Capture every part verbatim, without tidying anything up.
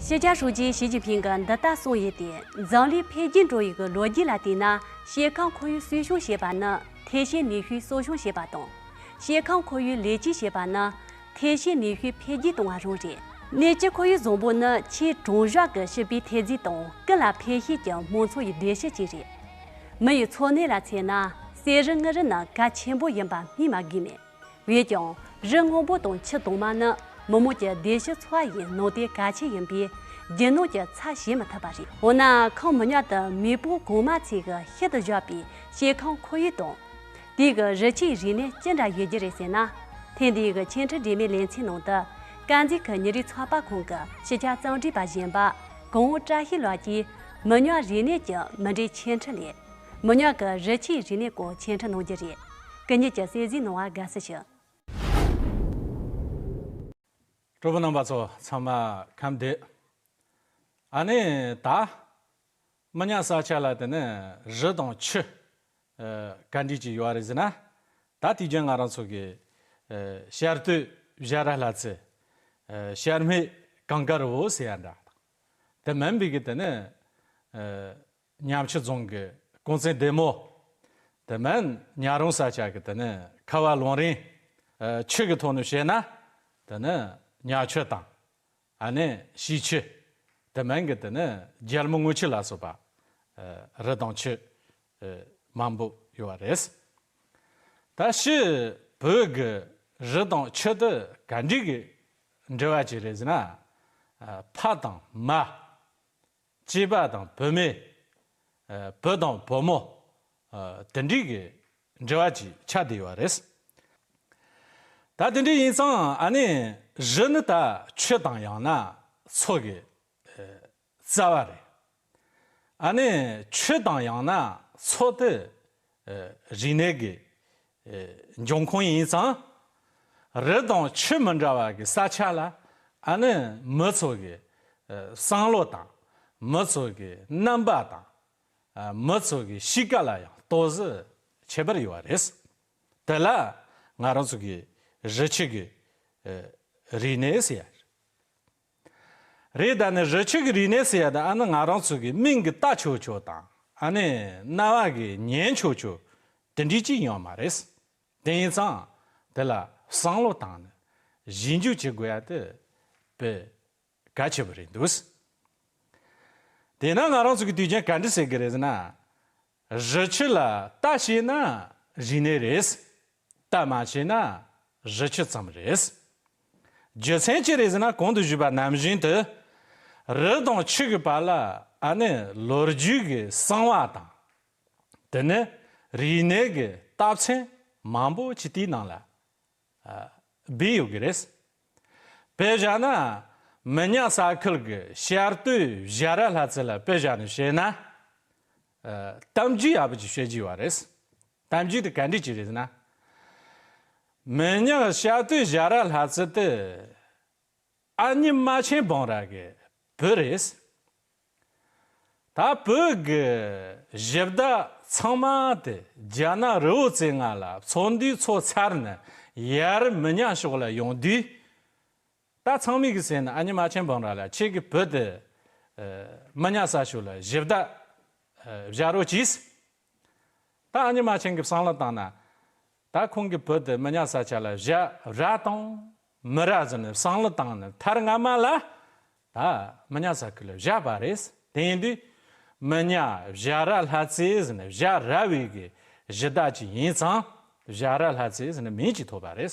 སྤྱི་ཁྱབ་ཧྲུའུ་ཅི་ཞི་ཅིན་ཕིང་གིས་འདི་ལྟར་གསུངས་ཡོད་དེ། འཛམ་གླིང་འཕེལ་རྒྱས་འགྲོ་ཡི་གི་ལོ་རྒྱུས་ལ་བལྟས་ན། ཤེལ་ཁང་ཁོར་ཡུག་གསོ་སྐྱོང་བྱེད་པ་ནི་ཐེག་ཆེན་ནུས་ཤུགས་གསོ་སྐྱོང་བྱེད་པ་དང་། ཤེལ་ཁང་ཁོར་ཡུག་ལེགས་བཅོས་བྱེད་པ་ནི་ཐེག་ཆེན་ནུས་ཤུགས་འཕེལ་རྒྱས་གཏོང་བ་རང་རེད། གནས་སྐྱེལ་ཁོར་ཡུག་བཟང་པོ་ནི་ཆེས་དྲང་གཞག་གི་སྤྱི་པའི་ཐེལ་ཙེ་དང་ཀུན་ལ་ཕན་ཤེས་ཀྱི་དམངས་འཚོ་ཡི་སྡེར་ཤུལ་ཅིག་རེད། མི་ཡི་འཚོ་གནས་ལ་མཚོན་ན། གསེར་རི་དངུལ་རི་ནི་གལ་ཆེན་པོ་ཡིན་པ་སྨོས་མ་དགོས་མོད། འོན་ཀྱང་། རི་སྔོན་པོ་དང་ཆུ་དྭངས་མ་ནི་མི་དམངས་ཀྱི་བདེ་སྐྱིད་འཚོ་བ་ཡི་ནང་དོན་གལ་ཆེ་ཡིན་པས། རྒྱུ་ནོར་གྱི་ཚབ་བྱེད་མི་ཐུབ་པ་རེད། འོ་ན། ཁོང་མི་ཉག་ཏུ་མེས་པོ་གོང་མ་ཚོས་ཀྱི་ཤུལ་དུ་བཞག་པའི་ཤེལ་ཁང་ཁོར་ཡུག་དང་། དེའི་གི་རི་ཆུའི་རིག་གནས་ཅི་འདྲ་ཡོད་རྒྱུ་རེད་ཟེར་ན། ཐེངས་འདིའི་གི་འཆད་ཁྲིད་འབྲེལ་མོལ་ལེ་ཚན་ནང་དུ། དཀར་མཛེས་ཁུལ་ཉིན་རེའི་ཚགས་པར་ཁང་གི་སྤྱི་ཁྱབ་རྩོམ་སྒྲིག་པ་གཞོན་པ་གོང་བུ་བཀྲ་ཤིས་ལགས་ཀྱིས། མི་ཉག་རིག་གནས་ཀྱི་མུ་འབྲེལ་འཆད་ཁྲིད་ལས། མི་ཉག་གི་རི་ཆུའི་རིག་གནས་སྐོར་འཆད་ཁྲིད་གནང་རྒྱུ་རེད། སྐུ་ཉིད་ཀྱིས་གསན་གཟིགས་གནང་བར་དགའ་བསུ་ཞུ། སྤྲོ་པོ་རྣམ་པ་ཚོ་ཚང་མ་ཁམས་བདེ། ཨ་ནི་ད། མི་ཉག་ས་ཆ་ལ་དེ་ནི་རི་དང་ཆུ། ཨ། ག་འདྲ་ཅིག་ཡོད་རེད་ཟེར་ན། ད་དུས་རྒྱུན་ང་རང་ཚོ་གི། ཨ། ཤར་སྟོད་བྱ་ར་ལྷ་རྩེ། ཨ། ཤར་སྨད་གངས་དཀར་རི་བོ་ཟེར་ཡ་འདྲ། དེ་མིན་པའི་གི་དེ་ནི། ཨ། ཉམས་ཆུ་རྫོང་གི་ཀོང་བཙུན་བདེ་མོ། དེ་མིན་ཉག་རོང་ས་ཆ་གི་དེ་ནི་ཁ་བ་ལུང་རིང་། ཨ། ཆུ་གི་ཐོག་ནས་བཤད་ན། དེ་ནི་ཉག་ཆུ་དང་། ཨ་ནི་བྱིའུ་ཆུ། དེ་མིན་གི་དེ་ནི་རྒྱལ་མོ་རྔུལ་ཆུ་ལ་སོགས་པ། ཨ། རི་དང་ཆུ། ཨ། མང་པོ་ཡོད་པ་རེད། ད་ཕྱིས་བོད་ཀྱི་རི་དང་ཆུ་དེ་ག་འདྲ་གི་འབྲེལ་བ་ཅིག་རེད་ཟེར་ན། ཨ། ཕ་དང་མ། སྐྱེས་པ་དང་བུད་མེད། ཨ། བུ་དང་བུ་མོ། ཨ། དེ་འདྲའི་གི་འབྲེལ་བ་ཅིག་ཆགས་བསྡད་ཡོད་རེད། ད་དེ་འདྲ་ཡིན་ཙང་ཨ་ནི་རི་ནི་ད་ཆུ་དང་ཡང་ན་མཚོ་གི། ཨ། རྩ་བ་རེད། ཨ་ནི་ཆུ་དང་ཡང་ན་མཚོ་དེ། ཨ། རིག་གནས་ཀྱི། ཨ། འབྱུང་ཁུངས་ཡིན་ཙང་། རི་དང་ཆུ་མི་འདྲ་བ་གི་ས་ཆ་ལ་ཨ་ནི་མི་ཚོ་གི། ཨ། བསམ་བློ་དང་། མི་ཚོ་གི་རྣམ་པ་དང་། ཨ། མི་ཚོ་གི་གཤིས་ཀ་ལ་ཡང་ཏོག་ཙམ་ཁྱད་པར་ཡོད་པ་རེད། དེ་ལ་ང་རང་ཚོ་གི་རི་ཆུ་གི། ཨ། རིག་གནས་ཟེར་ཡ་རེད། ད་ནི་རི་ཆུ་གི་རིག་གནས་ཟེར་ཡ་ད་ཨ་ནི་ང་རང་ཚོ་གི་མིག་གིས་ལྟ་ཆོག་ཆོག་དང་། ཨ་ནི་རྣ་བ་གིས་ཉན་ཆོག་ཆོག་དེ་འདྲ་ཅིག་ཡོད་མ་རེད། དེ་ཡིན་ཙང་དེ་ལ་བསམ་བློ་བཏང་ནས་ཞིབ་འཇུག་བྱེད་དགོས་ཡ་དེ་དཔེ་གལ་ཆེ་བ་རེད་འདུག། དེས་ན་ང་རང་ཚོ་གི་དུས་རྒྱུན་ག་འདྲ་ཟེར་གི་རེད་ཟེར་ན། རི་ཆུ་ལ་ལྟ་ཤེས་ན་རིག་གནས་རེད། ལྟ་མ་ཤེས་ན་རི་ཆུ་ཙམ་རེད། རྒྱུ་མཚན་ཅི་རེད་ཟེར་ན། གོང་དུ་ཞུས་པ་ནང་བཞིན་དུ། རི་དང་ཆུ་གི་བར་ལ་ཨ་ནི་ལོ་རྒྱུས་ཀྱི་གསང་བ་དང་། དེ་ནི་རིག་གནས་ཀྱི་རྟགས་མཚན་མང་པོ་ཅིག་དེའི་ནང་ལ། ཨ། སྦས་ཡོད་ཀྱི་རེད། དཔེ་བཞག་ན། མི་ཉག་ས་ཁུལ་གྱི་ཤར་སྟོད་བྱ་ར་ལྷ་རྩེ་ལ་དཔེ་བཞག་ནས་བཤད་ན། ཨ། གཏམ་རྒྱུད་ཡག་པོ་ཅིག་བཤད་རྒྱུ་ཡོད་རེད། གཏམ་རྒྱུད་དེ་ག་འདྲ་ཅིག་རེད་ཟེར་ན། མི་ཉག་ཤར་སྟོད་བྱ་ར་ལྷ་རྩེ་དེ་ཨ་མྱེས་རྨ་ཆེན་འབུམ་ར་གི་བུ་རེད། ད་བོད་ཀྱི་གཞི་བདག་ཚང་མ་དེ་རྒྱ་ནག་རི་བོ་རྩེ་ལྔ་ལ་ཚོགས་འདུའི་ཚོགས་ཚར་ནས་ཡར་མི་ཉག་ཕྱོགས་ལ་ཡོང་དུས། ད་ཚང་མས་ཀྱིས་ཟེར་ན། ཨ་མྱེས་རྨ་ཆེན་འབུམ་ར་ལགས། ཁྱེད་ཀྱི་བུ་དེ། ཨ། མི་ཉག་ས་ཕྱོགས་ལ་གཞི་བདག་ཨ། བཞག་རོགས་གྱིས། ད་ཨ་མྱེས་རྨ་ཆེན་གྱིས་བསམ་བློ་བཏང་ན། ད་ཁོང་གི་བུ་དེ་མི་ཉག་ས་ཆ་ལ་བཞག་ར་དང་མི་ར་ཟེར་ནས་བསམ་བློ་བཏང་ནས། མཐར་སྔ་མ་ལ་ད་མི་ཉག་ས་ཁུལ་ལ་བཞག་པ་རེད། དེ་ཡིན་དུས་མི་ཉག་བྱ་ར་ལྷ་རྩེ་ཟེར་ནས་བྱ་ར་བའི་གི་གཞི་བདག་ཅིག་ཡིན་ཙང་། བྱ་ར་ལྷ་རྩེ་ཟེར་ནས་མིང་ཅིག་ཐོབ་པ་རེད།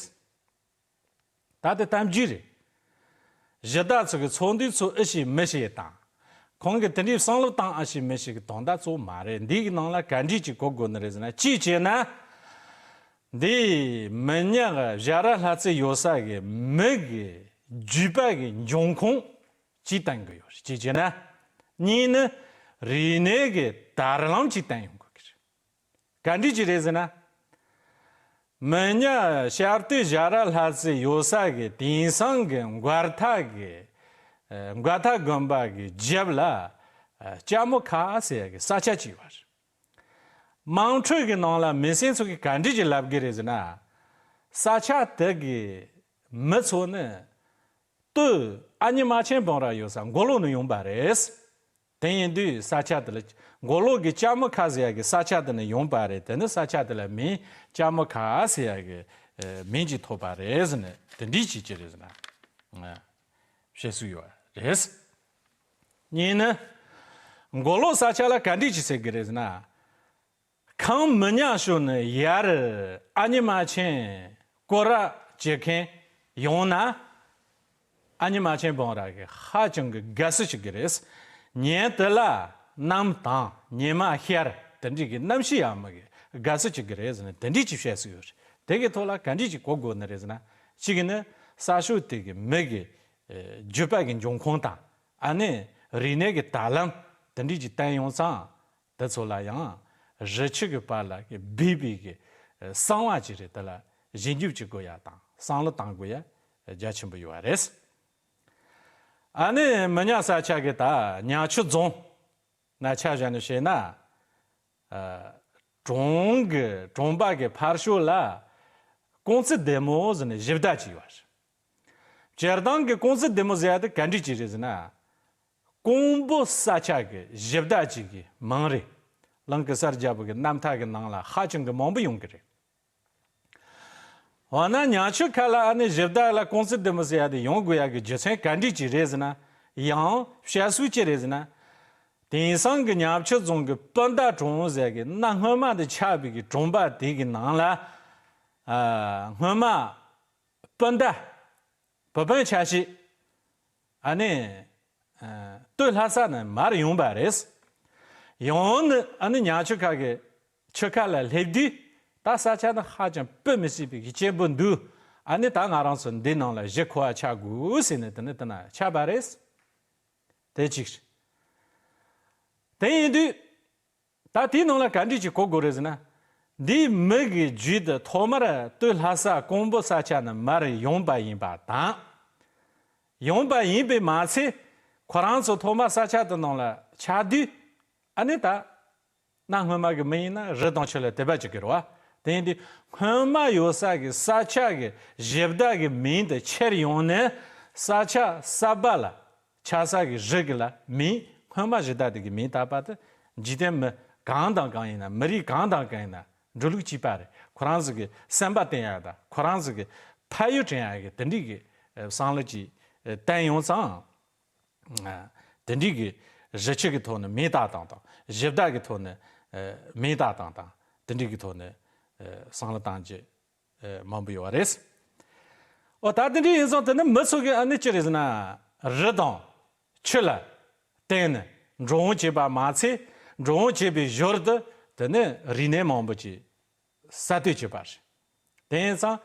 ད་དེ་གཏམ་རྒྱུད་རེད། གཞི་བདག་ཚོ་གི་ཚོགས་འདུའི་ཚོགས་ཨེ་ཤེས་མི་ཤེས་དང་། ཁོང་གིས་དེ་འདྲའི་བསམ་བློ་བཏང་ཨེ་ཤེས་མི་ཤེས་གི་དོན་དག་གཙོ་བོ་མ་རེད། འདི་གི་ནང་ལ་ག་འདྲ་ཅིག་གོ་དགོས་ནི་རེད་ཟེར་ན། གཅིག་བྱས་ན། འདི་མི་ཉག་བྱ་ར་ལྷ་རྩེ་ཡོད་ས་གི་མི་གི་རྒྱུད་པ་གི་འབྱུང་ཁུངས་ཅིག་བསྟན་གི་ཡོད་རེད། གཅིག་བྱས་ན། གཉིས་ནི་རིག་གནས་གི་དར་ལམ་ཅིག་བསྟན་ཡོང་དགོས་གི་རེད། ག་འདྲ་ཅིག་རེད་ཟེར་ན། མི་ཉག་ཤར་སྟོད་བྱ་ར་ལྷ་རྩེ་ཡོད་ས་གི་དེང་སང་གི་མགར་ཐང་གི། ཨ། མགར་ཐང་དགོན་པ་གི་རྒྱབ་ལ། ཨ། ལྕགས་མོ་ཁ་ཟེར་ཡ་གི་ས་ཆ་ཅིག་ཡོད་རེད། དམངས་ཁྲོད་ཀྱི་ནང་ལ་མི་སེར་ཚོ་གིས་ག་འདྲ་ཅིག་ལབ་གི་རེད་ཟེར་ན། ས་ཆ་དེ་གི་མི་ཚོ་ནི། སྟོད་ཨ་མྱེས་རྨ་ཆེན་སྦང་ར་ཡོད་ས་མགོ་ལོག་ནས་ཡོང་པ་རེད། དེ་ཡིན་དུས་ས་ཆ་དེ་ལ་མགོ་ལོག་གི་ལྕགས་མོ་ཁ་ཟེར་ཡ་གི་ས་ཆ་དེ་ནས་ཡོང་པ་རེད། དེ་ནི་ས་ཆ་དེ་ལ་མིང་ལྕགས་མོ་ཁ་ཟེར་ཡ་གི་ཨ་མིང་ཅིག་ཐོབ་པ་རེད་ཟེར་ནས་དེ་འདྲའི་ཅིག་ཅི་རེད་ཟེར་ན་ཨ་བཤད་སྲོལ་ཡོད་རེད། གཉིས་ནི། མགོ་ལོག་ས་ཆ་ལ་ག་འདྲས་ཅིག་ཟེར་གི་རེད་ཟེར་ན། ཁམས་མི་ཉག་ཕྱོགས་ནས་ཡར་ཨ་མྱེས་རྨ་ཆེན་སྐོར་ར་བྱེད་མཁན་ཡོང་ན། ཨ་མྱེས་རྨ་ཆེན་སྦང་ར་གི་ཧ་ཅང་གི་དགའ་བསུ་བྱེད་ཀྱི་རེད། ཉིན་དེ་ལ་གནམ་དྭངས་ཉི་མ་ཤར་དེ་འདྲའི་གི་གནམ་གཤིས་ཡག་མོ་གི་དགའ་བསུ་བྱེད་ཀྱི་རེད་ཟེར་ནས་དེ་འདྲའི་ཅིག་བཤད་སྲོལ་ཡོད་རེད། དེ་གི་ཐོག་ལ་ག་འདྲའི་ཅིག་གོ་དགོས་ནི་རེད་ཟེར་ན། གཅིག་གི་ནི་ས་ཕྱོགས་དེ་གི་མི་གི་ཨེ་རྒྱུད་པ་གི་འབྱུང་ཁུངས་དང་། ཨ་ནི་རིག་གནས་ཀྱི་དར་ལམ་དེ་འདྲའི་ཅིག་བསྟན་ཡོང་ཙང་། དེ་ཚོ་ལ་ཡང་རི་ཆུ་གི་བར་ལ་གི་སྦས་པའི་གི་གསང་བ་ཅིག་རེད། དེ་ལ་ཞིབ་འཇུག་བྱེད་དགོས་ཡ་དང་བསམ་བློ་བཏང་དགོས་ཡ་རྒྱ་ཆེན་པོ་ཡོད་པ་རེད། ཨ་ནི་མི་ཉག་ས་ཆ་གི་ད་ཉག་ཆུ་རྫོང་ན་ཆ་བཞག་ནས་བཤད་ན། ཨ་གྲོང་གི་གྲོང་པ་གི་ཕར་ཕྱོགས་ལ་ཀོང་ཙི་བདེ་མོ་ཟེར་ནས་གཞི་བདག་ཅིག་ཡོད་པ་རེད། སྤྱིར་བཏང་གི་ཀོང་ཙི་བདེ་མོ་ཟེར་ཡ་དེ་ག་འདྲ་ཅིག་རེད་ཟེར་ན། ཀོང་པོ་ས་ཆ་གི་གཞི་བདག་ཅིག་གི་མིང་རེད། གླིང་གེ་སར་རྒྱལ་པོ་གི་རྣམ་ཐར་གི་ནང་ལ་ཧ་ཅང་གི་མང་པོ་ཡོང་གི་རེད། འོ་ན་ཉག་ཆུ་ཁ་ལ་ཨ་ནི་གཞི་བདག་ལ་ཀོང་ཙི་བདེ་མོ་ཟེར་ཡ་དེ་ཡོང་དགོས་ཡ་གི་རྒྱུ་མཚན་ག་འདྲ་ཅིག་རེད་ཟེར་ན། ཡང་བཤད་སྲོལ་ཅི་རེད་ཟེར་ན། དེང་སང་གི་ཉག་ཆུ་རྫོང་གི་སྤུན་ཟླ་གྲོང་ཟེར་གི་གནའ་སྔོན་མ་དེ་ཆགས་པའི་གི་གྲོང་པ་དེ་གི་ནང་ལ། ཨ་སྔོན་མ་སྤུན་ཟླ་བུ་སྤུན་ཆ་ཤས་ཨ་ནི་ཨ་སྟོད་ལྷ་ས་ནས་མར་ཡོང་པ་རེད། ཡོང་ནི་ཨ་ནི་ཉག་ཆུ་ཁ་གི་ཆུ་ཁ་ལ་སླེབས་དུས། ད་ས་ཆ་ནི་ཧ་ཅང་སྤུ་མི་སྲིད་པའི་གི་སྐྱིད་པོ་འདུག་ཨ་ནི་ད་ང་རང་ཚོ་འདི་ནང་ལ་གཞིས་ཁོ་བ་ཆགས་དགོས་ཟེར་ནས་དེ་ནི་དེ་ན་ཆགས་པ་རེད། དེ་གཅིག་རེད། དེ་ཡིན་དུས། ད་དེའི་ནང་ལ་ག་འདྲ་ཅིག་གོ་དགོས་རེད་ཟེར་ན། འདིའི་མི་གི་རྒྱུད་དེ་ཐོག་མར་སྟོད་ལྷ་ས་ཀོང་པོ་ས་ཆ་ནས་མར་ཡོང་པ་ཡིན་པ་དང་། ཡོང་པ་ཡིན་པས་མ་ཚད། ཁོ་རང་ཚོ་ཐོག་མར་ས་ཆ་དེ་ནང་ལ་ཆགས་དུས། ཨ་ནི་ད་གནའ་སྔོན་མ་གི་མི་ཡིན་ན་རི་དང་ཆུ་ལ་དད་པ་བྱེད་ཀྱི་རེད་བ། དེ་ཡིན་དུས་སྔོན་མ་ཡོད་ས་གི་ས་ཆ་གི་གཞི་བདག་གི་མིང་དེ་ཁྱེར་ཡོང་ནས། ས་ཆ་གསར་པ་ལ་ཆགས་ས་གི་རི་གི་ལ་མིང་སྔོན་མ་གཞི་བདག་དེ་གི་མིང་བཏགས་པ་དེ། འཇིག་རྟེན་མི་གང་དང་གང་ཡིན་ན། མི་རིགས་གང་དང་གང་ཡིན་ན་འགྲོ་ལུགས་གཅིག་པ་རེད། ཁོ་རང་ཚོ་གི་བསམ་པ་བརྟན་ཡག་དང་། ཁོ་རང་ཚོ་གི་ཕ་ཡུལ་དྲན་ཡག་གི་དེ་འདྲའི་གི་བསམ་བློ་ཅིག་བསྟན་ཡོང་ཙང་། དེ་འདྲའི་གི་རི་ཆུ་གི་ཐོག་ནས་མིང་བཏགས་སྟངས་དང་། གཞི་བདག་གི་ཐོག་ནས་མིང་བཏགས་སྟངས་དང་། དེ་འདྲའི་གི་ཐོག་ནས་བསམ་བློ་བཏང་རྒྱུ་མང་པོ་ཡོད་པ་རེད། ཨོ་ད་དེ་འདྲ་ཡིན་ཙང་དེ་ནི་མི་ཚོ་གི་ཨ་ནི་ཅི་རེད་ཟེར་ན། རི་དང་ཆུ་ལ་བརྟེན་ནས་འགྲོ་འོང་བྱེད་པ་མ་ཚད། འགྲོ་འོང་བྱེད་པའི་ཞོར་དུ་དེ་ནི་རིག་གནས་མང་པོ་ཅིག་གསར་གཏོད་བྱེད་པ་རེད། དེ་ཡིན་ཙང་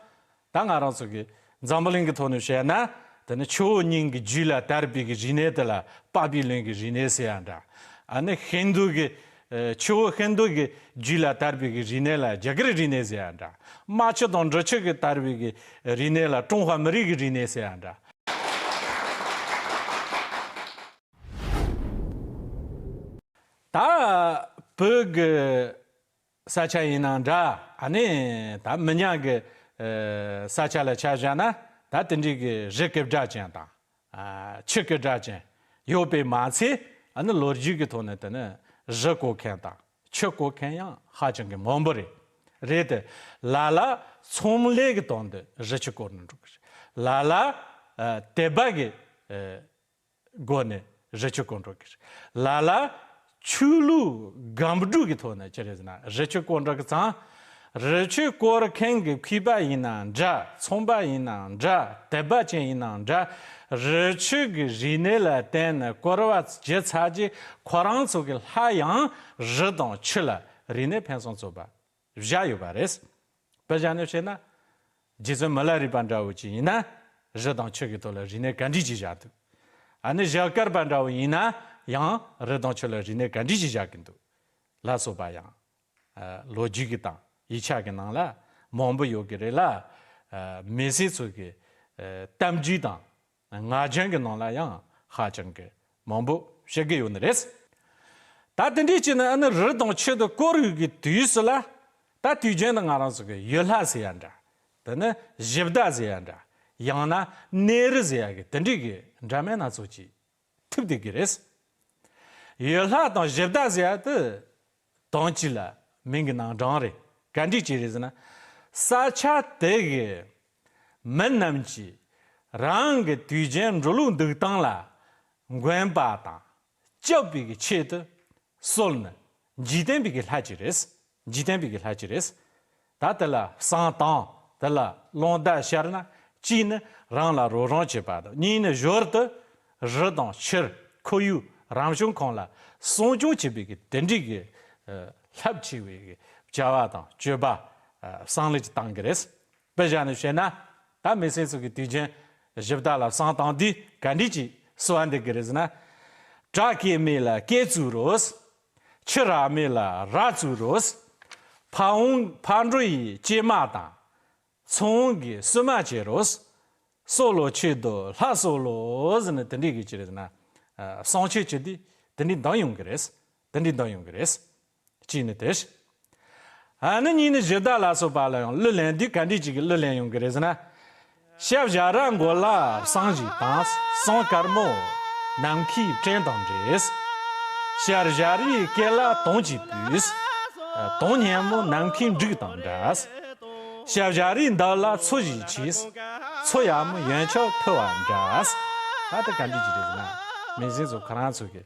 ད་ང་རང་ཚོ་གི་འཛམ་བུ་གླིང་གི་ཐོག་ནས་བཤད་ན། དེ་ནི་ཆུ་བོ་གཉིས་ཀྱི་རྒྱུད་ལ་དར་བའི་གི་རིག་གནས་དེ་ལ་པཱ་པི་ལོན་གྱི་རིག་གནས་ཟེར་ཡང་འདྲ། ཨ་ནི་ཧིན་དུ་གི་ཨ་ཆུ་བོ་ཧིན་དུ་གི་རྒྱུད་ལ་དར་བའི་གི་རིག་གནས་ལ་རྒྱ་གར་རིག་གནས་ཟེར་ཡང་འདྲ། རྨ་ཆུ་དང་འབྲི་ཆུ་གི་དར་བའི་གི་རིག་གནས་ལ་ཀྲུང་ཧྭ་མི་རིགས་ཀྱི་རིག་གནས་ཟེར་ཡང་འདྲ། ད་བོད་ཀྱི་ས་ཆ་ཡིན་ན་འདྲ། ཨ་ནི་ད་མི་ཉག་གི་ཨ་ས་ཆ་ལ་ཆ་བཞག་ན། ད་དེ་འདྲའི་གི་རི་སྐད་གྲགས་ཅན་དང་ཨ་ཆུ་སྐད་གྲགས་ཅན་ཡོད་པས་མ་ཚད། ཨ་ནི་ལོ་རྒྱུས་ཀྱི་ཐོག་ནས་དེ་ནི་རི་བརྐོ་མཁན་དང་ཆུ་བརྐོ་མཁན་ཡང་ཧ་ཅང་གི་མང་པོ་རེད། རེད་དེ། ལ་ལ་ཚོང་ལས་ཀྱི་དོན་དུ་རི་ཆུ་བརྐོ་ནས་འགྲོ་གི་རེད། ལ་ལ་ཨ་དད་པ་གི་ཨ་སྒོ་ནས་རི་ཆུ་བརྐོ་འགྲོ་གི་རེད། ལ་ལ་ཆོས་ལུགས་སྒོམ་སྒྲུབ་ཀྱི་ཐོག་ནས་ཅི་རེད་ཟེར་ན། རི་ཆུ་བརྐོ་འགྲོ་གི་ཙང་། རི་ཆུ་བརྐོ་མཁན་གྱི་མཁས་པ་ཡིན་ན་འདྲ། ཚོང་པ་ཡིན་ན་འདྲ། དད་པ་ཅན་ཡིན་ན་འདྲ། རི་ཆུ་གི་རིག་གནས་ལ་བརྟེན་ནས་བརྐོ་བ་བྱས་ཚར་རྗེས་ཁོ་རང་ཚོ་གི་སླར་ཡང་རི་དང་ཆུ་ལ་རིག་གནས་ཕུན་སུམ་ཚོགས་པ་བཞག་ཡོད་པ་རེད། དཔེ་བཞག་ནས་བཤད་ན། རྗེ་བཙུན་མི་ལ་རས་པ་འདྲ་བོ་ཅིག་ཡིན་ན། རི་དང་ཆུ་གི་ཐོག་ལ་རིག་གནས་ག་འདྲ་ཅིག་བཞག་འདུག་ཨ་ནི་བཞད་དཀར་པ་འདྲ་བོ་ཡིན་ན་ཡང་རི་དང་ཆུ་ལ་རིག་གནས་ག་འདྲ་ཅིག་བཞག་གི་འདུག་ལ་སོགས་པ་ཡང་ཨ་ལོ་རྒྱུས་ཀྱི་དང་ཡིག་ཆ་གི་ནང་ལ་མང་པོ་ཡོད་ཀྱི་རེད་ལ། ཨ་མི་སེར་ཚོ་གི་ཨ་གཏམ་རྒྱུད་དང་ངག་རྒྱུན་གྱི་ནང་ལ་ཡང་ཧ་ཅང་གི་མང་པོ་བཤད་ཀྱི་ཡོད་ནི་རེད། ད་དེ་འདྲའི་ཅིག་ནི་ཨ་ནི་རི་དང་ཆུ་དེ་བརྐོ་ཡོད་ཀྱི་དུས་སུ་ལ། ད་དུས་རྒྱུན་དུ་ང་རང་ཚོ་གི་ཡུལ་ལྷ་ཟེར་ཡ་འདྲ། དེ་ནི་གཞི་བདག་ཟེར་ཡ་འདྲ། ཡང་ན་གནས་རི་ཟེར་ཡག་གི་དེ་འདྲའི་གི་འདྲ་མིན་སྣ་ཚོགས་ཅིག་ཐུག་བསྡད་ཀྱི་རེད། ཡུལ་ལྷ་དང་གཞི་བདག་ཟེར་ཡག་དེ་དོན་གཅིག་ལ་མིང་གི་ནང་དྲངས་རེད། ག་འདྲ་ཅིག་རེད་ཟེར་ན། ས་ཆ་དེ་གི་མི་རྣམས་ཀྱིས་རང་གི་དུས་རྒྱུན་འགྲོ་ལུགས་འདུག་སྟངས་ལ་འགོན་པ་དང་སྐྱོབ་པའི་གི་ཆེད་དུ་གསོལ་ནི་འཇིག་རྟེན་པའི་གི་ལྷ་ཅིག་རེད། འཇིག་རྟེན་པའི་གི་ལྷ་ཅིག་རེད། ད་དེ་ལ་བསང་བཏང་། དེ་ལ་རླུང་རྟ་ཤར་ན། གཅིག་ནི་རང་ལ་རོགས་རམ་བྱེད་པ་དང་། གཉིས་ནི་ཞོར་དུ་རི་དང་ཆུ། ཁོར་ཡུག་རང་བྱུང་ཁམས་ལ་སྲུང་སྐྱོང་བྱེད་པའི་གི་དེ་འདྲའི་གི་ཨ་རླབས་ཆེ་བའི་གི་བྱ་བ་དང་སྤྱོད་པ་ཨ་བསམ་བློ་ཅིག་བཏང་གི་རེད། དཔེ་བཞག་ནས་བཤད་ན། ད་མི་སེམས་ཚོ་གི་དུས་རྒྱུན་གཞི་བདག་ལ་བསང་བཏང་དུས་ག་འདྲ་ཅིག་གསོལ་བ་འདེབས་ཀྱི་རེད་ཟེར་ན། བྲག་བརྐོས་མེད་ལ་བརྐོས་བཙུགས་རོགས། ཆུ་རགས་མེད་ལ་རགས་བཙུགས་རོགས། ཕ་བོང་ཕ་འགྲོ་ཡི་སྐྱེལ་མ་དང་། ཚོང་གི་བསུ་མ་བྱེད་རོགས། གསོལ་ལོ་ཆོས་སྡུད་ལྷ་གསོལ་ལོ་ཟེར་ནས་དེ་འདྲའི་གི་ཅི་རེད་ཟེར་ན། ཨ་བསང་མཆོད་བྱེད་དུས་དེ་འདྲའི་འདོན་ཡོང་གི་རེད། དེ་འདྲའི་འདོན་ཡོང་གི་རེད། གཅིག་ནི་དེ། ཨ་ནི་གཉིས་ནི་གཞི་བདག་ལ་སོགས་པ་ལ་ཡང་གླུ་ལེན་དུས་ག་འདྲ་ཅིག་གི་གླུ་ལེན་ཡོང་གི་རེད་ཟེར་ན། ཤ་བཞག་ར་མགོ་ལ་བསང་ཞིག་དང་། བསང་དཀར་མོ་ནམ་མཁའི་སྤྲིན་དང་འདྲ། ཤ་བཞག་རའི་སྐེ་ལ་དུང་ཅིག་ཕུལ། དུང་སྙན་མོ་ནམ་མཁའི་འབྲུག་དང་འདྲ། ཤ་བཞག་རའི་མདའ་ལ་མཚོ་ཞིག་ཆེ། མཚོ་ཡག་མོ་ཡོན་ཆབ་ཕུལ་བ་འདྲ། ད་ལྟ་ག་འདྲ་ཅིག་རེད་ཟེར་ན། མི་སེམས་ཚོ་ཁོ་རང་ཚོ་གི་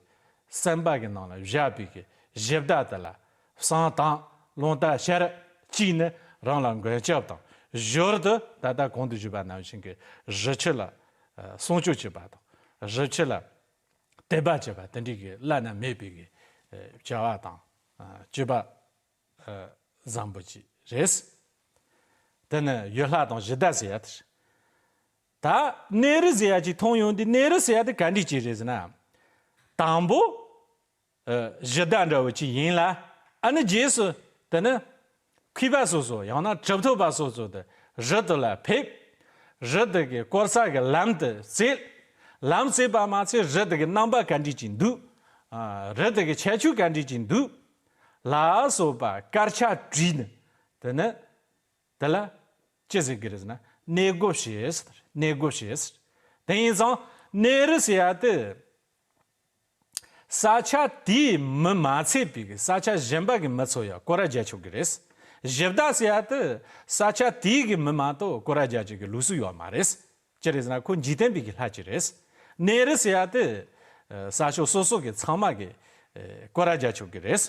སེམས་པ་གི་ནང་ལ་བཞག་པའི་གི་གཞི་བདག་དེ་ལ་བསང་བཏང་། རླུང་རྟ་ཤར། གཅིག་ནི་རང་ལ་མགོན་སྐྱབས་དང་། ཞོར་དུ་ད་ལྟ་གོང་དུ་ཞུས་པ་ནང་བཞིན་གྱི་རི་ཆུ་ལ་ཨ་སྲུང་སྐྱོབ་བྱེད་པ་དང་། རི་ཆུ་ལ་དད་པ་བྱེད་པ་དེ་འདྲའི་གི་བླ་ན་མེད་པའི་གི་ཨ་བྱ་བ་དང་ཨ་སྤྱོད་པ་ཨ་བཟང་པོ་ཅིག་རེད། དེ་ནི་ཡུལ་ལྷ་དང་གཞི་བདག་ཟེར་ཡ་དེ་རེད། ད་གནས་རི་ཟེར་ཡ་ཅིག་མཐོང་ཡོང་དུས། གནས་རི་ཟེར་ཡ་དེ་ག་འདྲ་ཅིག་རེད་ཟེར་ན། དང་པོ་ཨ་གཞི་བདག་འདྲ་བོ་ཅིག་ཡིན་ལ། ཨ་ནི་རྗེས་སུ་དེ་ནི་མཁས་པ་སོ་སོ་ཡང་ན་གྲུབ་ཐོབ་པ་སོ་སོ་དེ་རི་དེ་ལ་ཕེབས། རི་དེ་གི་སྐོར་ས་གི་ལམ་དེ་བཙལ། ལམ་བཙལ་བ་མ་ཚད་རི་དེ་གི་རྣམ་པ་ག་འདྲ་ཅིག་འདུག་ཨ་རི་དེ་གི་ཁྱད་ཆོས་ག་འདྲ་ཅིག་འདུག་ལ་སོགས་པ་དཀར་ཆག་བྲིས་ནས། དེ་ནི་དེ་ལ་ཅི་ཟེར་གི་རེད་ཟེར་ན། གནས་སྒོ་ཞེས་ཟེར། གནས་སྒོ་ཞེས་ཟེར། དེ་ཡིན་ཙང་གནས་རི་ཟེར་ཡ་དེ་ས་ཆ་དེའི་མི་མ་ཚད་པའི་གི་ས་ཆ་གཞན་པ་གི་མི་ཚོ་ཡང་སྐོར་ར་རྒྱག་ཆོག་གི་རེད། གཞི་བདག་ཟེར་ཡ་དེ་ས་ཆ་དེའི་གི་མི་མ་གཏོགས་སྐོར་ར་རྒྱག་ཆོག་གི་ལུགས་སྲོལ་ཡོད་མ་རེད། ཅི་རེད་ཟེར་ན་ཁོ་འཇིག་རྟེན་པའི་གི་ལྷ་ཅིག་རེད། གནས་རི་ཟེར་ཡ་དེ་ས་ཕྱོགས་སོ་སོ་གི་ཚང་མ་གི་སྐོར་ར་རྒྱག་ཆོག་གི་རེད།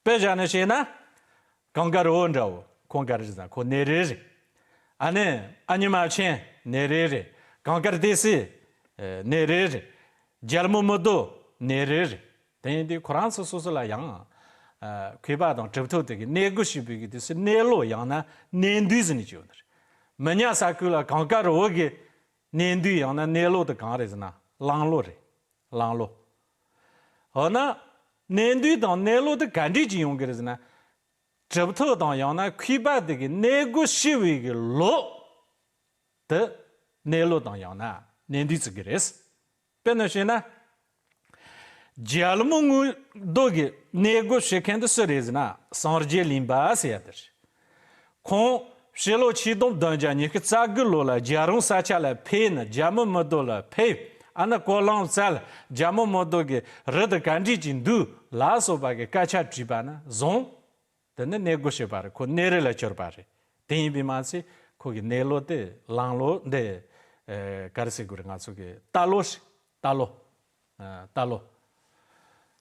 དཔེ་བཞག་ནས་བཤད་ན། གངས་དཀར་རི་བོ་འདྲ་བོ་ཁོང་ག་རེ་ཟེར་ན་ཁོ་གནས་རི་རེད། ཨ་ནི་ཨ་མྱེས་རྨ་ཆེན་གནས་རི་རེད། གངས་དཀར་ཏི་སེ་གནས་རི་རེད། རྒྱལ་མོ་མི་རྡོ་གནས་རི་རེད། དེ་ཡིན་དུས་ཁོ་རང་ཚོ་སོ་སོ་ལ་ཡང་མཁས་པ་དང་གྲུབ་ཐོབ་དེ་གི་གནས་སྒོ་ཞེས་པའི་གི་དུས་སུ་གནས་ལོགས་ཡང་ན་གནས་འདུས་ཟེར་ནས་བརྗོད་ནི་རེད། མི་ཉག་ས་ཁུལ་ལ་གངས་དཀར་རི་བོ་གི་གནས་འདུས་ཡང་ན་གནས་ལོགས་དེ་གང་རེད་ཟེར་ན་གླང་ལོ་རེད། གླང་ལོ། འོ་ན་གནས་འདུས་དང་གནས་ལོགས་དེ་ག་འདྲས་ཅིག་ཡོང་གི་རེད་ཟེར་ན། གྲུབ་ཐོབ་དང་ཡང་ན་མཁས་པ་དེ་གི་གནས་སྒོ་ཞེས་པའི་གི་ལོགས་དེ་གནས་ལོགས་དང་ཡང་ན་གནས་འདུས་ཟེར་གི་རེད། དཔེར་ན་བཤད་ན། རྒྱལ་མོ་མངོན་རྡོ་གི་གནས་སྒོ་ཞེས་མཁན་དེ་སུ་རེད་ཟེར་ན་སངས་རྒྱས་གླིང་པ་ཟེར་ཡ་དེ་རེད། ཁོང་ཕྱི་ལོ་ཆིག་སྟོང་བདུན་བརྒྱ་ཉི་ཤུ་རྩ་དགུ་ལོ་ལ་རྒྱལ་རོང་ས་ཆ་ལ་ཕེབས་ནས་རྒྱལ་མོ་མི་རྡོ་ལ་ཕེབས། ཨ་ནི་སྐོར་ལམ་བཙལ། རྒྱལ་མོ་མི་རྡོ་གི་རི་དེ་ག་འདྲས་ཅིག་འདུག་ལ་སོགས་པ་གི་སྐད་ཆ་དྲིས་པ་ན་བཟུང་། དེ་ནི་གནས་སྒོ་ཞེས་པ་རེད། ཁོ་གནས་རི་ལ་གྱུར་པ་རེད། དེ་ཡིན་པས་མ་ཚད་ཁོ་གི་གནས་ལོགས་དེ་གླང་ལོ་འདི། ཨེ་ག་རེ་ཟེར་དགོས་རེད། ང་ཚོ་གི་རྟ་ལོ་རེད། རྟ་ལོ། ཨ་རྟ་ལོ།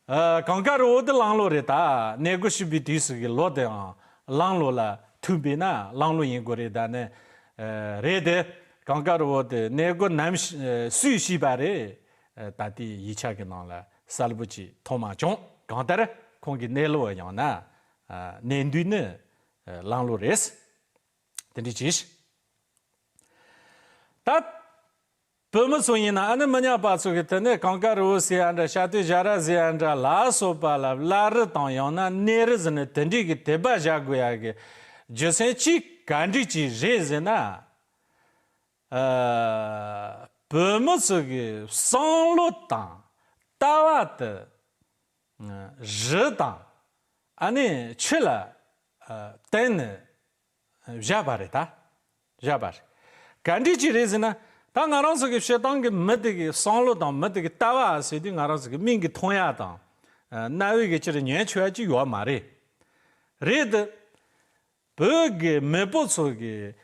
ཨ་གངས་དཀར་རི་བོ་དེ་གླང་ལོ་རེད། ད་གནས་སྒོ་ཞེས་པའི་དུས་སུ་གི་ལོ་དེའང་གླང་ལོ་ལ་མཐུན་པས་ན་གླང་ལོ་ཡིན་དགོས་རེད། ད་ནི་ཨེ་རེད་དེ། གངས་དཀར་རི་བོ་དེ་གནས་སྒོ་ནམ་ཞིག་སུས་བྱས་པ་རེད། ཨེ་ད་ལྟའི་ཡིག་ཆ་གི་ནང་ལ་གསལ་པོ་ཅིག་མཐོང་མ་བྱུང་། གང་ལྟར་ཁོང་གི་གནས་ལོ་ཡང་ན་ཨ་གནས་འདུས་ནི་ཨ་གླང་ལོ་རེད། དེ་འདྲ་ཅིག་ད་བོད་མི་ཚོ་ཡིན་ན་ཨ་ནི་མི་ཉག་པ་ཚོ་གི་དེ་ནས་གངས་དཀར་རི་བོ་ཟེར་ཡ་འདྲ། ཤ་སྟོད་བྱ་ར་ཟེར་ཡ་འདྲ་ལ་སོགས་པ་ལ་བླ་རི་དང་ཡང་ན་གནས་རི་ཟེར་ནས་དེ་འདྲའི་གི་དད་པ་བཞག་དགོས་ཡ་གི་རྒྱུ་མཚན་གཅིག་ག་འདྲ་ཅིག་རེད་ཟེར་ན། ཨ་བོད་མི་ཚོ་གི་བསམ་བློ་དང་ལྟ་བ་དེ་རི་དང་ཨ་ནི་ཆུ་ལ་ཨ་བརྟེན་ནས་བཞག་པ་རེད། ད་བཞག་པ་རེད། ག་འདྲ་ཅིག་རེད་ཟེར་ན། ད་ང་རང་ཚོ་གི་སྤྱིར་བཏང་གི་མི་དེ་གི་བསམ་བློ་དང་མི་དེ་གི་ལྟ་བ་ཟེར་དུས་ང་རང་ཚོ་གི་མིག་གིས་མཐོང་ཡ་དང་། ཨ། རྣ་བའི་གི་ཕྱིར་ཉན་ཆོག་ཡ་ཅིག་ཡོད་མ་རེད། རེད་དེ། བོད་ཀྱི་མེས་པོ་ཚོ་གི་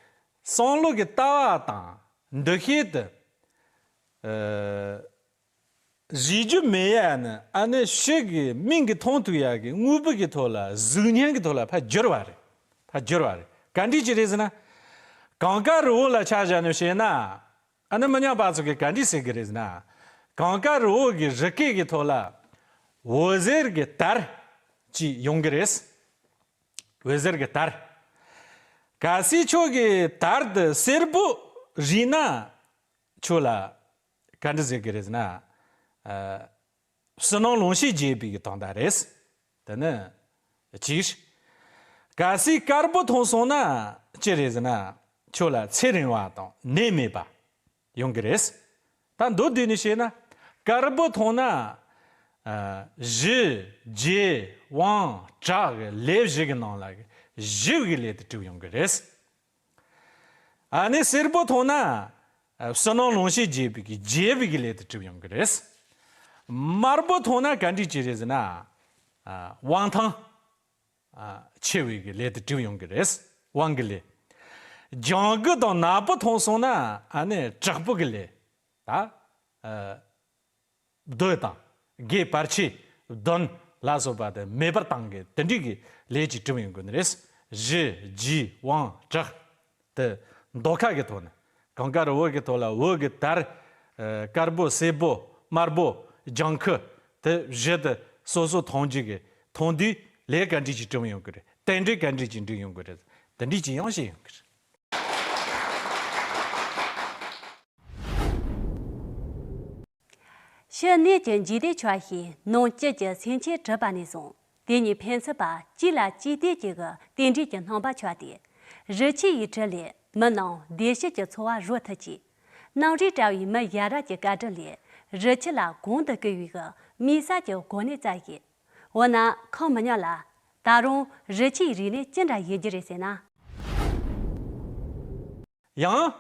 བསམ་བློ་གི་ལྟ་བ་དང་འདུ་ཤེས་དེ། ཨ། གཟིགས་རྒྱུ་མེད་ཡ་ནི། ཨ་ནི་ཕྱི་གི་མིག་གིས་མཐོང་ཐུབ་ཡ་གི་དངོས་པོ་གི་ཐོག་ལ། གཟུགས་བརྙན་གི་ཐོག་ལ་ཕར་བསྒྱུར་བ་རེད། ཕར་བསྒྱུར་བ་རེད། ག་འདྲ་ཅིག་རེད་ཟེར་ན། གངས་དཀར་རི་བོ་ལ་ཆ་བཞག་ནས་བཤད་ན། ཨ་ནི་མི་ཉག་པ་ཚོ་གིས་ག་འདྲ་ཟེར་གི་རེད་ཟེར་ན། གངས་དཀར་རི་བོ་གི་རི་སྐེད་གི་ཐོག་ལ་འོད་ཟེར་གི་དར་ཅིག་ཡོང་གི་རེད། འོད་ཟེར་གི་དར། གལ་སྲིད་ཁྱོད་ཀྱི་དར་དེ་སེར་པོ་རིལ་ན། ཁྱོད་ལ་ག་འདྲ་ཟེར་གི་རེད་ཟེར་ན། ཨ། བསོད་ནམས་ལོངས་སྤྱོད་རྒྱས་པའི་གི་དོན་དག་རེད། དེ་ནི་གཅིག། གལ་སྲིད་དཀར་པོ་མཐོང་སོང་ན་ཅི་རེད་ཟེར་ན། ཁྱོད་ལ་ཚེ་རིང་བ་དང་ནད་མེད་པ་ཡོང་གི་རེད། ད་མདོར་བསྡུས་ནས་བཤད་ན། དཀར་པོ་མཐོང་ན། ཨ། གཞི་རྒྱུ་དབང་དྲག་གི་ལས་བཞི་གི་ནང་ལ་གི་ཞི་བའི་ལས་དེ་གྲུབ་ཡོང་གི་རེད། ཨ་ནི་སེར་པོ་མཐོང་ན། ཨ། བསོད་ནམས་ལོངས་སྤྱོད་རྒྱས་པའི་གི་རྒྱས་པའི་གི་ལས་དེ་གྲུབ་ཡོང་གི་རེད། དམར་པོ་མཐོང་ན་ག་འདྲ་ཅིག་རེད་ཟེར་ན། ཨ། དབང་ཐང་། ཨ། ཆེ་བའི་གི་ལས་དེ་གྲུབ་ཡོང་གི་རེད། དབང་གི་ལས། ལྗང་གུ་དང་ནག་པོ་མཐོང་སོང་ན། ཨ་ནི་དྲག་པོ་གི་ལས། ད། ཨ། རྡོ་དང་། གེ་བར་ཆད། གདོན་ལ་སོགས་པ་དེ་མེད་པར་བཏང་གི་དེ་འདྲའི་གི་ལས་ཅིག་གྲུབ་ཡོང་གི་ནི་རེད། གཞི་རྒྱུ་དབང་དྲག་དེ་མདོ་ཁ་གི་ཐོག་ནས། གངས་དཀར་རི་བོ་གི་ཐོག་ལ་འོད་གི་དར། ཨ། དཀར་པོ་སེར་པོ་དམར་པོ་ལྗང་ཁུ་དེ་བཞི་དེ་སོ་སོ་མཐོང་རྒྱུ་གི་མཐོང་དུས་ལས་ག་འདྲ་ཅིག་གྲུབ་ཡོང་གི་རེད། རྟེན་འབྲེལ་ག་འདྲ་ཅིག་འགྲིག་ཡོང་གི་རེད། དེ་འདྲ་ཅིག་ཡང་བཤད་ཡོང་གི་རེད། ཕྱི་སྣོད་ཀྱི་འཇིག་རྟེན་ཆ་ཤས་ནང་བཅུད་ཀྱི་སེམས་ཅན་གྲུབ་པ་ནས་བཟུང་། དེ་གཉིས་ཕན་ཚུན་བར་གཅིག་ལ་གཅིག་བརྟེན་བཅས་ཀྱི་རྟེན་འབྲེལ་གྱི་རྣམ་པ་ཆགས་ཏེ། རི་ཆུ་ཡི་དྲི་ལས་མི་རྣམས་བདེ་སྐྱིད་ཀྱི་འཚོ་བ་རོལ་ཐུབ་ཅིང་། གནམ་རུ་བཀྲ་བའི་མི་ཡ་རབས་ཀྱི་བཀའ་དྲིན་ལས་རི་ཆུ་ལ་གོང་དུ་བཀུར་བའི་མི་ས་ཀྱི་གོ་གནས་བསྩལ་ཞིང་། འོ་ན་ཁམས་མི་ཉག་ལ་ད་རུང་རི་ཆུའི་རིག་གནས་ཅི་འདྲ་ཡོད་རྒྱུ་རེད་ཟེར་ན། ཡང་།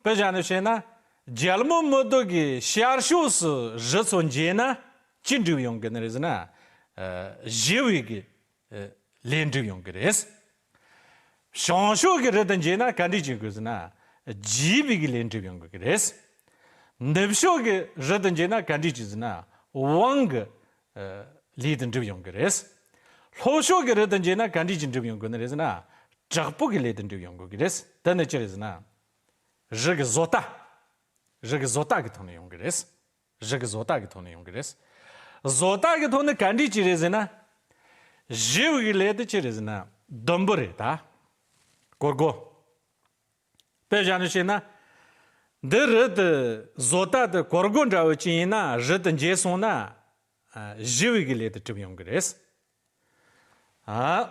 དཔེ་བཞག་ནས་བཤད་ན། རྒྱལ་མོ་རྨུ་ཏོ་གི་ཤར་ཕྱོགས་སུ་རི་ཚོ་མཇལ་ན་ཅི་འགྲུབ་ཡོང་གི་ནི་རེད་ཟེར་ན། ཨ། ཞི་བའི་གི། ཨ། ལས་འགྲུབ་ཡོང་གི་རེད། བྱང་ཕྱོགས་ཀྱི་རི་དེ་མཇལ་ན་ག་འདྲ་ཅིག་དགོས་ཟེར་ན། རྒྱས་པའི་གི་ལས་འགྲུབ་ཡོང་གི་རེད། ནུབ་ཕྱོགས་ཀྱི་རི་དེ་མཇལ་ན་ག་འདྲ་ཅིག་ཟེར་ན། དབང་གི། ཨ། ལས་དེ་འགྲུབ་ཡོང་གི་རེད། ལྷོ་ཕྱོགས་ཀྱི་རི་དེ་མཇལ་ན་ག་འདྲ་ཅིག་འགྲུབ་ཡོང་གི་ནི་རེད་ཟེར་ན། དྲག་པོ་གི་ལས་དེ་འགྲུབ་ཡོང་གི་རེད། དེ་ནི་ཅི་རེད་ཟེར་ན། རི་གི་བཟོ་ལྟ། རི་གི་བཟོ་ལྟ་གི་ཐོག་ནས་ཡོང་གི་རེད། རི་གི་བཟོ་ལྟ་གི་ཐོག་ནས་ཡོང་གི་རེད། བཟོ་ལྟ་གི་ཐོག་ནས་ག་འདྲ་ཅིག་རེད་ཟེར་ན། ཞི་བའི་གི་ལས་དེ་ཅི་རེད་ཟེར་ན། ཟླུམ་པོ་རེད་ད། གོར་གོར། དཔེ་བཞག་ནས་བཤད་ན། འདི་རི་དེ་བཟོ་ལྟ་དེ་གོར་གོར་འདྲ་བོ་ཅིག་ཡིན་ན། རི་དེ་མཇལ་སོང་ན། ཨ། ཞི་བའི་གི་ལས་དེ་གྲུབ་ཡོང་གི་རེད། ཨ།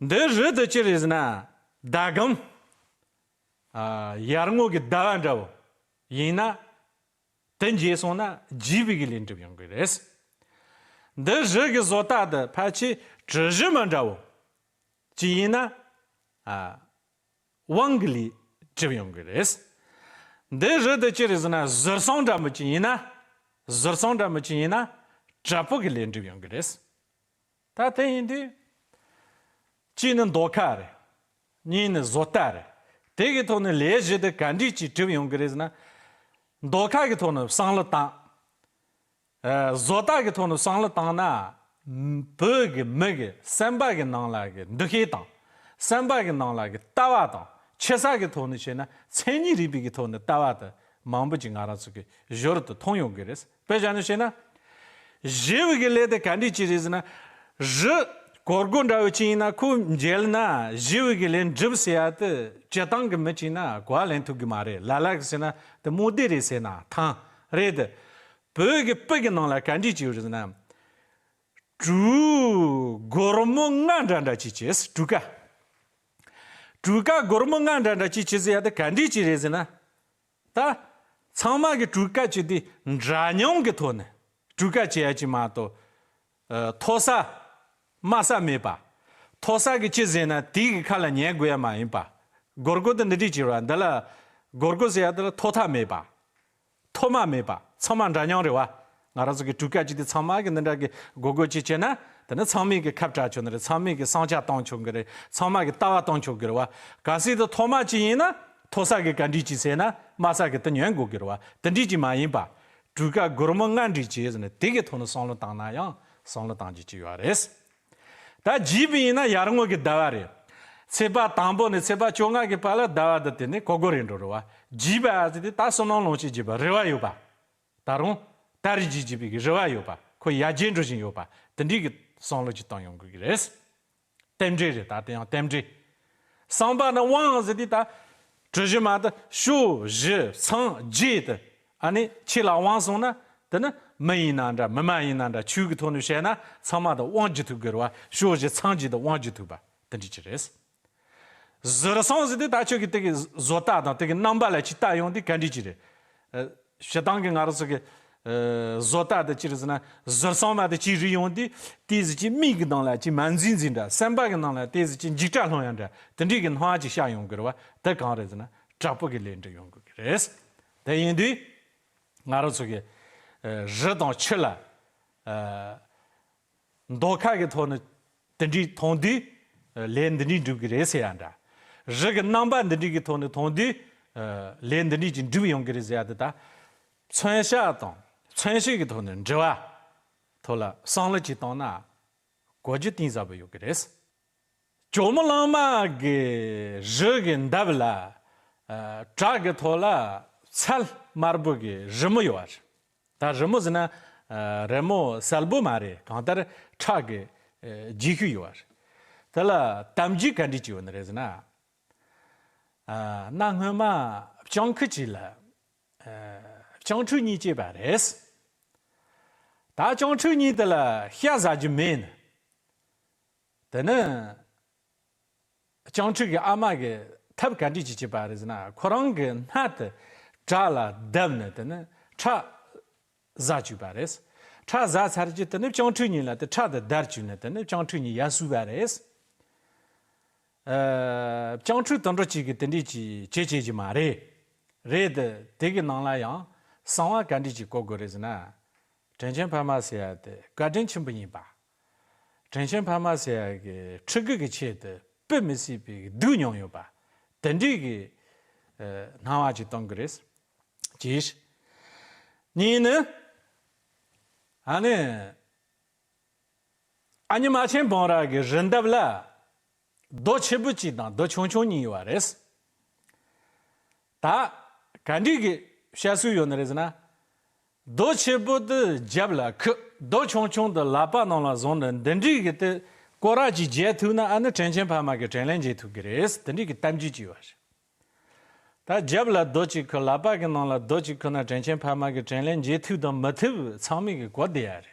འདི་རི་དེ་ཅི་རེད་ཟེར་ན། ཟླ་གམ། ཨ། ཡར་ངོ་གི་ཟླ་བ་འདྲ་བོ་ཡིན་ན། དེ་མཇལ་སོང་ན་རྒྱས་པའི་གི་ལས་འགྲུབ་ཡོང་གི་རེད། འདི་རི་གི་བཟོ་ལྟ་དེ་ཕལ་ཆེར་གྲུ་བཞི་མ་འདྲ་བོ་ཅིག་ཡིན་ན། ཨ། དབང་གི་ལས་འགྲུབ་ཡོང་གི་རེད། འདི་རི་དེ་ཅི་རེད་ཟེར་ན། ཟུར་གསུམ་འདྲ་མོ་ཅིག་ཡིན་ན། ཟུར་གསུམ་འདྲ་མོ་ཅིག་ཡིན་ན། དྲག་པོ་གི་ལས་འགྲུབ་ཡོང་གི་རེད། ད་དེ་ཡིན་དུས། གཅིག་ནི་མདོ་ཁ་རེད། གཉིས་ནི་བཟོ་ལྟ་རེད། དེ་གི་ཐོག་ནས་ལས་བཞི་དེ་ག་འདྲ་ཅིག་གྲུབ་ཡོང་གི་རེད་ཟེར་ན། མདོ་ཁ་གི་ཐོག་ནས་བསམ་བློ་བཏང་། ཨ། བཟོ་ལྟ་གི་ཐོག་ནས་བསམ་བློ་བཏང་ན། བོད་ཀྱི་མི་གི་སེམས་པ་གི་ནང་ལ་གི་འདུ་ཤེས་དང་། སེམས་པ་གི་ནང་ལ་གི་ལྟ་བ་དང་། ཆེ་ས་གི་ཐོག་ནས་བྱས་ན་མཚན་ཉིད་རིག་པའི་གི་ཐོག་ནས་ལྟ་བ་དེ་མང་པོ་ཅིག་ང་རང་ཚོ་གི་ཞོར་དུ་མཐོང་ཡོང་གི་རེད། དཔེ་བཞག་ནས་བཤད་ན། ཞི་བའི་གི་ལས་དེ་ག་འདྲ་ཅིག་རེད་ཟེར་ན། རི་གོར་གོར་འདྲ་བོ་ཅིག་ཡིན་ན་ཁོ་མཇལ་ན་ཞི་བའི་གི་ལས་འགྲུབ་ཟེར་ཡ་དེ་སྤྱིར་བཏང་གི་མི་ཅིག་ན་གོ་བ་ལེན་ཐུབ་གི་མ་རེད། ལ་ལ་གི་ཟེར་ན་དེ་རྨོངས་དད་རེད་ཟེར་ན་ཐང་རེད་དེ། བོད་ཀྱི་དཔེ་གི་ནང་ལ་ག་འདྲ་ཅིག་ཡོད་རེད་ཟེར་ན། གྲུ་སྒོར་མོ་ལྔ་འདྲ་འདྲ་ཅིག་བྱས། གྲུ་ཁ། གྲུ་ཁ་སྒོར་མོ་ལྔ་འདྲ་འདྲ་ཅིག་བྱས་ཟེར་ཡ་དེ་ག་འདྲ་ཅིག་རེད་ཟེར་ན། ད་ཚང་མ་གི་གྲུ་ཁ་ཅིག་དེ་འདྲ་མཉམ་གི་ཐོག་ནས་གྲུ་ཁ་བྱེད་ཡ་ཅིག་མ་གཏོགས། ཨ། མཐོ་ས་དམའ་ས་མེད་པ། མཐོ་ས་གི་ཅི་ཟེར་ན་དེ་གི་ཁ་ལ་ཉན་དགོས་ཡ་མ་ཡིན་པ། སྒོར་སྒོར་དེ་འདི་འདྲས་བྱས་པ་འདི་ལ། སྒོར་སྒོར་ཟེར་ཡ་དེ་ལ་ཐོག་མཐའ་མེད་པ། ཐོག་མ་མེད་པ། ཚང་མ་འདྲ་མཉམ་རེད་བ། ང་རང་ཚོ་གི་གྲུ་ཁ་གཅིག་དེ་ཚང་མ་གི་འདི་འདྲ་གི་སྒོར་སྒོར་གཅིག་བྱས་ན། དེ་ནི་ཚང་མས་གི་ཁ་བྲལ་ཆོག་ནི་རེད། ཚང་མས་གི་བསམ་འཆར་བཏང་ཆོག་གི་རེད། ཚང་མ་གི་ལྟ་བ་བཏང་ཆོག་གི་རེད་བ། གལ་སྲིད་དེ་ཐོག་མ་གཅིག་ཡིན་ན། མཐོ་ས་གི་ག་འདྲས་གཅིག་ཟེར་ན། དམའ་ས་གི་དེ་ཉན་དགོས་གི་རེད་བ། དེ་འདྲས་གཅིག་མ་ཡིན་པ། གྲུ་ཁ་སྒོར་མོ་ལྔ་འདྲས་གཅིག་ཟེར་ནས་དེ་གི་ཐོག་ནས་བསམ་བློ་བཏང་ན་ཡང་བསམ་བློ་བཏང་རྒྱུ་གཅིག་ཡོད་རེད། ད་བརྗེས་པ་ཡིན་ན་ཡར་ངོ་གི་ཟླ་བ་རེད། ཚེས་པ་དང་པོ་ནས་ཚེས་པ་བཅོ་ལྔ་གི་བར་ལ་ཟླ་བ་འདི་དེ་ནས་གོ་གོ་རེ་འགྲོ་རེད་བ། བརྗེས་པ་ཟེར་དེ་ད་བསོད་ནམས་ལོངས་སྤྱོད་བརྗེས་པ་རེ་བ་ཡོད་པ། ད་རུང་ད་རེས་བརྗེས་བརྗེས་པའི་གི་རེ་བ་ཡོད་པ། ཁོ་ཡར་རྒྱས་འགྲོ་བཞིན་ཡོད་པ། དེ་འདྲའི་གི་བསམ་བློ་ཅིག་བཏང་ཡོང་དགོས་ཀྱི་རེད། རྟེན་འབྲེལ་རེད། ད་དེ་ཡང་རྟེན་འབྲེལ། གསུམ་པ་ནི་དབང་ཟེར་དུས་ད། གྲུ་བཞི་མ་དེ་ཕྱོགས་བཞི་ཚང་བརྒྱད་དེ། ཨ་ནི་ཆོས་ལ་དབང་སོང་ན་དེ་ནི་མི་ཡིན་ན་འདྲ་མི་མ་ཡིན་ན་འདྲ་ཆོས་ཀྱི་ཐོག་ནས་བཤད་ན་ཚང་མ་དེ་དབང་བགྱིད་ཐུབ་དགོས་རེད་བ། ཕྱོགས་བཞི་ཚང་བརྒྱད་དེ་དབང་བགྱིད་ཐུབ་པ་དེ་འདྲ་ཅིག་རེད། ཟུར་གསུམ་ཟེར་དུས་ད་ཆོས་ཀྱི་དེ་གི་བཟོ་ལྟ་དང་དེ་གི་རྣམ་པ་ལ་ཅིག་ལྟ་ཡོང་དུས་ག་འདྲ་ཅིག་རེད། ཨ། སྤྱིར་བཏང་གི་ང་རང་ཚོ་གི། ཨ། བཟོ་ལྟ་དེ་ཅི་རེད་ཟེར་ན། ཟུར་གསུམ་མ་དེ་ཅིག་རིག་ཡོང་དུས་དེ་ཟིག་ཅིག་མིག་གི་ནང་ལ་ཅིག་མ་འཛུལ་འཛུལ་འདྲ། སེམས་པ་གི་ནང་ལ་དེ་ཟིག་ཅིག་འཇིགས་སྐྲག་སློང་ཡ་འདྲ། དེ་འདྲའི་གི་སྣང་བ་ཅིག་ཤར་ཡོང་གི་རེད་བ། དེ་གང་རེད་ཟེར་ན་དྲག་པོ་གི་ལས་འབྲས་ཡོང་དགོས་ཀྱི་རེད། དེ་ཡིན་དུས་ང་རང་ཚོ་གི། ཨ། རི་དང་ཆུ་ལ། ཨ། མདོ་ཁ་གི་ཐོག་ནས་དེ་འདྲའི་མཐོང་དུས། ལས་འདི་འདྲའི་འགྲུབ་ཀྱི་རེད་ཟེར་ཡ་འདྲ། རི་གི་རྣམ་པ་འདི་འདྲའི་གི་ཐོག་ནས་མཐོང་དུས། ལས་འདི་འདྲའི་ཅིག་འགྲུབ་ཡོང་གི་རེད་ཟེར་ཡ་འདི་ད། མཚོན་བྱ་དང་མཚོན་བྱེད་ཀྱི་ཐོག་ནས་འབྲེལ་བ་ཐོག་ལ་བསམ་བློ་ཅིག་བཏང་ན་གོ་རྒྱུ་གཏིང་ཟབ་པོ་ཡོད་ཀྱི་རེད། ཇོ་མོ་གླང་མ་གི་རི་གི་འདབས་ལ། ཨ། བྲག་གི་ཐོག་ལ་ཚལ་དམར་པོ་གི་རི་མོ་ཡོད་པ་རེད། ད་རི་མོ་ཟེར་ན། ཨ། རི་མོ་གསལ་པོ་མ་རེད། གང་ལྟར་ཁྲག་གི། ཨ། རྗེས་ཤུལ་ཡོད་པ་རེད། དེ་ལ་གཏམ་རྒྱུད་ག་འདྲ་ཅིག་ཡོད་ནི་རེད་ཟེར་ན། ཨ། གནའ་སྔོན་མ་སྤྱང་ཁུ་ཅིག་ལ། ཨ། སྤྱང་ཕྲུག་གཉིས་སྐྱེས་པ་རེད། ད་སྤྱང་ཕྲུག་གཉིས་དེ་ལ་ཤ་ཟ་རྒྱུ་མེད་ནི། དེ་ནི། སྤྱང་ཕྲུག་གི་ཨ་མ་གིས་ཐབས་ག་འདྲ་ཅིག་བྱས་པ་རེད་ཟེར་ན། ཁོ་རང་གི་སྣ་དེ་བྲག་ལ་བརྡབས་ནས་དེ་ནི་ཁྲག་ཟ་བཅུག་པ་རེད། ཁྲག་ཟ་ཚར་རྗེས་དེ་ནི་སྤྱང་ཕྲུག་གཉིས་ལ་དེ་ཁྲག་དེ་བརྡར་བཅུག་ནས་དེ་ནི་སྤྱང་ཕྲུག་གཉིས་ཡར་སོས་པ་རེད། ཨ། སྤྱང་ཕྲུག་དུད་འགྲོ་གཅིག་གིས་དེ་འདྲ་ཅིག་བྱེད་བྱེད་ཀྱི་མ་རེད། རེད་དེ། དེ་གི་ནང་ལ་ཡང་གསང་བ་ག་འདྲ་ཅིག་བཀོད་དགོས་རེད་ཟེར་ན། དྲིན་ཆེན་ཕ་མ་ཟེར་ཡ་དེ་བཀའ་དྲིན་ཆེན་པོ་ཡིན་པ། དྲིན་ཆེན་ཕ་མ་ཟེར་ཡ་གི་ཕྲུ་གུ་གི་ཆེད་དུ་སྤུ་མི་སྲིད་པའི་སྡུག་མྱོང་ཡོད་པ། དེ་འདྲའི་གི། ཨ། སྣང་བ་ཅིག་གཏོང་གི་རེད། གཅིག་གཉིས་ནི། ཨ་ནི། ཨ་མྱེས་རྨ་ཆེན་སྤང་ར་གི་རི་འདབས་ལ། རྡོ་ཆེན་པོ་གཅིག་དང་རྡོ་ཆུང་ཆུང་གཉིས་ཡོད་པ་རེད། ད་ག་འདྲའི་གི་བཤད་སྲོལ་ཡོད་ནི་རེད་ཟེར་ན། རྡོ་ཆེན་པོ་དེ་རྒྱབ་ལ་ཁུར། རྡོ་ཆུང་ཆུང་དེ་ལག་པ་ནང་ལ་བཟུང་ནས་འདི་འདྲའི་གི་དེ་སྐོར་ར་ཅིག་རྒྱག་ཐུབ་ན་ཨ་ནི་དྲིན་ཆེན་ཕ་མ་གི་དྲིན་ལན་འཇལ་ཐུབ་ཀྱི་རེད། དེ་འདྲའི་གི་གཏམ་རྒྱུད་ཅིག་ཡོད་པ་རེད། ད་རྒྱབ་ལ་རྡོ་གཅིག་ཁུར། ལག་པ་གི་ནང་ལ་རྡོ་གཅིག་ཁུར་ན་དྲིན་ཆེན་ཕ་མ་གི་དྲིན་ལན་འཇལ་ཐུབ་དང་མི་ཐུབ་ཚང་མས་གི་གོ་བདེ་ཡ་རེད།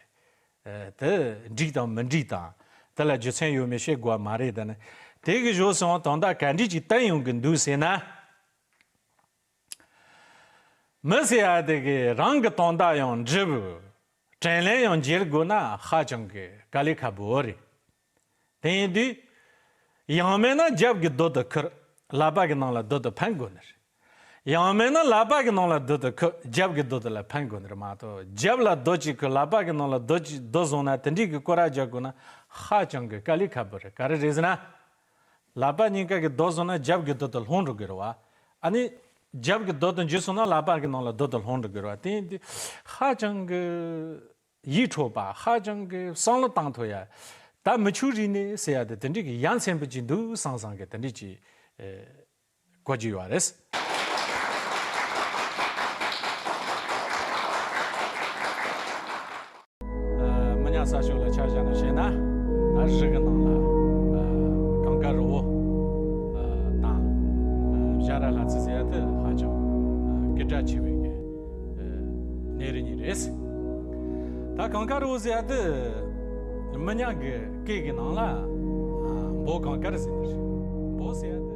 ཨ། དེ་འགྲིག་དང་མི་འགྲིག་དང་། དེ་ལ་རྒྱུ་མཚན་ཡོད་མེད་བཤད་དགོས་པ་མ་རེད། ད་ནི་དེ་གི་བཞག་སོང་། དོན་དག་ག་འདྲ་ཅིག་བསྟན་ཡོང་གི་འདུག་ཟེར་ན། མི་ཟེར་ཡ་དེ་གིས་རང་གི་དོན་དག་ཡང་འགྲུབ། དྲིན་ལན་ཡང་འཇལ་དགོས་ན་ཧ་ཅང་གི་དཀའ་ལས་ཁག་པོ་རེད། དེ་ཡིན་དུས། ཡང་མིན་ན་རྒྱབ་ཀྱི་རྡོ་དེ་ཁུར། ལག་པ་གི་ནང་ལ་རྡོ་དེ་འཕེན་དགོས་ནི་རེད། ཡང་མིན་ན་ལག་པ་གི་ནང་ལ་རྡོ་དེ་ཁུར། རྒྱབ་ཀྱི་རྡོ་དེ་ལ་འཕེན་དགོས་ནི་རེད་མ་གཏོགས། རྒྱབ་ལ་རྡོ་གཅིག་ཁུར། ལག་པ་གི་ནང་ལ་རྡོ་གཅིག་རྡོ་བཟུང་ན་དེ་འདྲའི་གི་སྐོར་ར་རྒྱག་དགོས་ན་ཧ་ཅང་གི་དཀའ་ལས་ཁག་པོ་རེད། ག་རེ་རེད་ཟེར་ན། ལག་པ་གཉིས་ཀ་གིས་རྡོ་བཟུང་ན་རྒྱབ་ཀྱི་རྡོ་དེ་ལྷུང་འགྲོ་གི་རེད་བ། ཨ་ནི། རྒྱབ་ཀྱི་རྡོ་དེ་འཇུས་སོང་ན་ལག་པ་གི་ནང་ལ་རྡོ་དེ་ལྷུང་འགྲོ་གི་རེད་བ། དེ་ཡིན་དུས་ཧ་ཅང་གི་ཡིད་འཕྲོག་པ། ཧ་ཅང་གི་བསམ་བློ་བཏང་ཐུབ་ཡ། ད་མི་ཆོས་རིག་གནས་ཟེར་ཡ་དེ་དེ་འདྲའི་གི་ཡ་མཚན་པོ་ཅིག་འདུག་བསམ་བསམ་གི་དེ་འདྲའི་ཅིག་ཨེ། གོ་རྒྱུ་ཡོད་རེད། ཨ། མི་ཉག་ས་ཕྱོགས་ལ་ཆ་བཞག་ནས་བཤད་ན། ད་རི་གི་ནང་ལ། ཨ། གངས་དཀར་རི་བོ། ཨ། དང་། ཨ། བྱ་ར་ལྷ་རྩེ་ཟེར་ཡ་དེ་ཧ་ཅང་། ཨ། སྐད་གྲགས་ཆེ་བའི་གི། ཨ། གནས་རི་གཉིས་རེད། ད་གངས་དཀར་རི་བོ་ཟེར་ཡ་དེ་མི་ཉག་གི་སྐད་ཀྱི་ནང་ལ། ཨ། འབོ་གངས་དཀར་ཟེར་ནི་རེད། འབོ་ཟེར་ཡ་དེ།